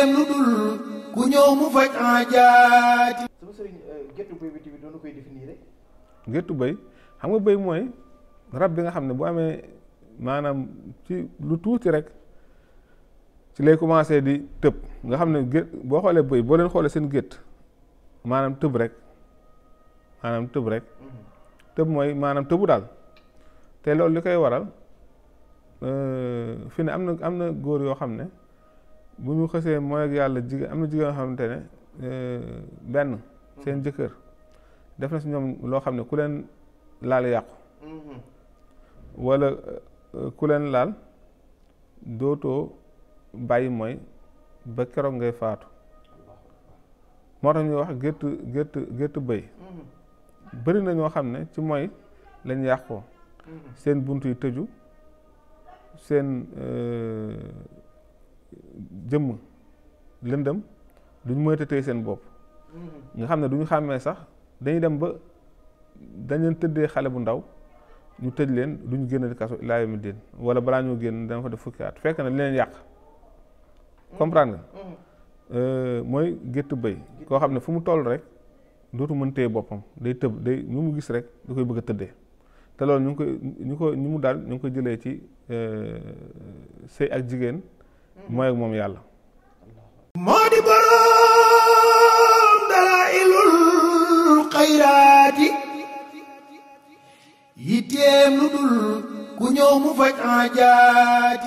yitteem lu dul ku ñëw mu faj aajaati. sama sëriñ géttu bëy bi tamit doon koy définir rek. géttu bëy xam nga bëy mooy rab bi nga xam ne bu amee maanaam ci lu tuuti rek ci lay commencé di tëb nga xam ne gét boo xoolee bëy boo leen xoolee seen gétt maanaam tëb rek tëb mooy maanaam tëbu daal te loolu li koy waral fi ne am na góor yoo xam ne bu ñu xësee mooy ak yàlla jigéen am na jigéen yoo xamante ne benn seen jëkkër def na si ñoom loo xam ne ku leen laal yàqu walla ku leen laal dootoo bàyyi mooy ba keroog ngay faatu moo tax ñuy wax gétt bëy bëri na ñoo xam ne ci mooy lañ yàqoo seen bunt yi tëju seen jëmm lëndëm duñ moyta tey seen bopp nga xam ne duñu xàmmee sax dañuy dem ba dañ leen tëddee xale bu ndaw ñu tëj leen duñu génn di kaso ilaa yawmi diin wala balaa ñoo génn dana fa def fukki at fekk na li leen yàq comprendre nga mooy gétt bëy koo xam ne fu mu toll rek dootu mën téye boppam day tëb day ñu mu gis rek da koy bëgg a tëddee te loolu ñu mu daal ñu ngi koy jëlee ci sëy ak jigéen mooy ak moom yàlla moo di boroom dalaa'ilul xayraati yitteem lu dul ku ñëw mu faj aajaati